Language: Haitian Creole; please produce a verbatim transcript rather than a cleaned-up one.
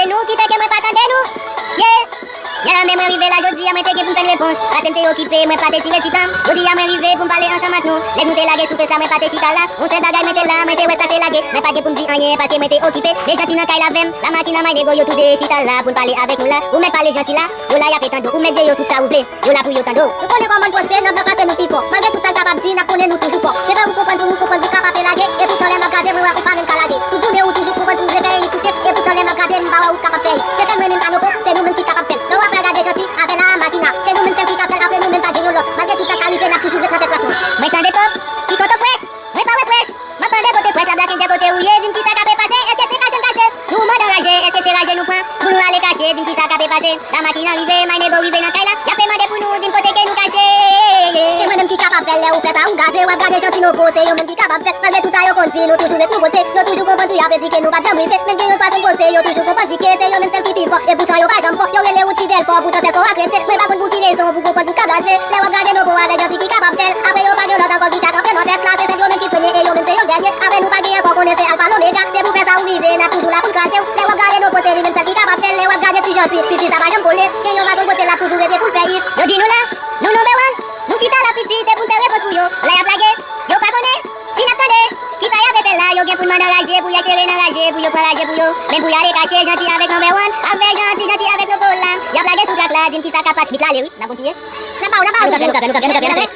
Nou kite ke mwen pa tande nou. Yeah. Yeah, men mwen rive la jodi a, mwen te gen pou m tann repons. Paske m te okipe, mwen pa te tire ti tan m. Jodi a, mwen rive pou m pale ansanm ak nou. Lè nou te lage sou fes la, mwen pa te chita la. Yon sèl bagay mwen te la, mwen te wè sa te lage. Mwen pa gen pou m di anyen, paske mwen te okipe. Men janti nan kay la avè m. Lamakina, My Nego, yo tou de chita la pou n pale avèk nou la. Ou mèt pale janti la. Yo la, y ap tann ou. Ou mèt di yo tout sa ou vle. Yo la pou yo tande w. Nou konnen kòman n panse, n ap nan pase nou pi fò. Malgre tout sa l kapab di, n ap konnen nou toujou fò. Se fè ou konprann pou ou konprann pou w kapab lage. E poutan lè m ap gade, mwen wè ou pa menm ka lage. Tout jounen ou toujou konprann pou w vle fè inisite. E poutan lè m ap gade, m pa wè ou kapab fè l. Se sèl mwen menm Anoko, se nou menm ki kapab fè l. Lè w ap gade janti avè Lamakina, se nou menm sèl ki ka fè l, apre nou menm pa gen yon lòt. Malgre tout sa ka rive, n ap toujou ret nan tèt plas nou. Mwen tande pòp, ki son tòp wè? Mwen pa wè prèch. M ap mande kote prèch la, Black Angel, kote ou ye? Di m kisa k ape pase? Èske se kache n kache? Nou mande anraje, èske se raje nou pran? Pou nou ale kache, di m kisa k ape pase? Lamakina rive, My Nego rive nan kay la. Y ape mande pou nou di n kote ke nou kache. Se mwen menm ki kapab fè l, lè ou fè sa, ou gaze, w ap gade janti nou pose, yo menm ki kapab fè l. Malgre tout sa yo konn di, nou toujou ret nou pose. Yo toujou konprann tou, y ape di ke nou pa t janm rive. Menm gen yon fason n pose, yo toujou konprann di ke se yo menm sèl ki pi fò. E poutan yo pa janm fò. Yo rele ou ti dèl fò, poutan sèl fò w ak rete. Mwen pa konn pou ki rezon, pou konprann pou k ap gaze. Lè w ap gade nou bon avèk janti ki kapab fè l. Apre yo pa gen lòt ankò ki ka kanpe nan tèt la, se sèl yo menm ki premye e yo menm se yo dènye. Apre nou pa gen ankò konnen se alfa lomega. Se pou fè sa ou rive, n ap toujou la pou n kraze w. Lè w ap gade nou pose, li menm sèl ki kapab fè l. Lè w ap gade ti janti, piti sa pa janm kole. Gen yon fason kote l ap toujou rete pou l fè it. Yo di nou la, nou number one. Nou chita la piti, se pou n fè repons pou yo. Lè y ap lage, yo pa konnen si n ap tande. Kisa y ape fè la? Yo gen pou n mande anraje, pou y ap sere nan raje, pou yo pran raje pou yo. Men pou y ale kache janti avèk number one, avèk janti, janti avèk nou polo la. Y ap lage sou trak la, di n kisa k ap pase. Bit la ale wi, n ap kontinye. N ap ba w, n ap ba w. Nou kanpe, nou kanpe, nou kanpe, nou kanpe, nou kanpe.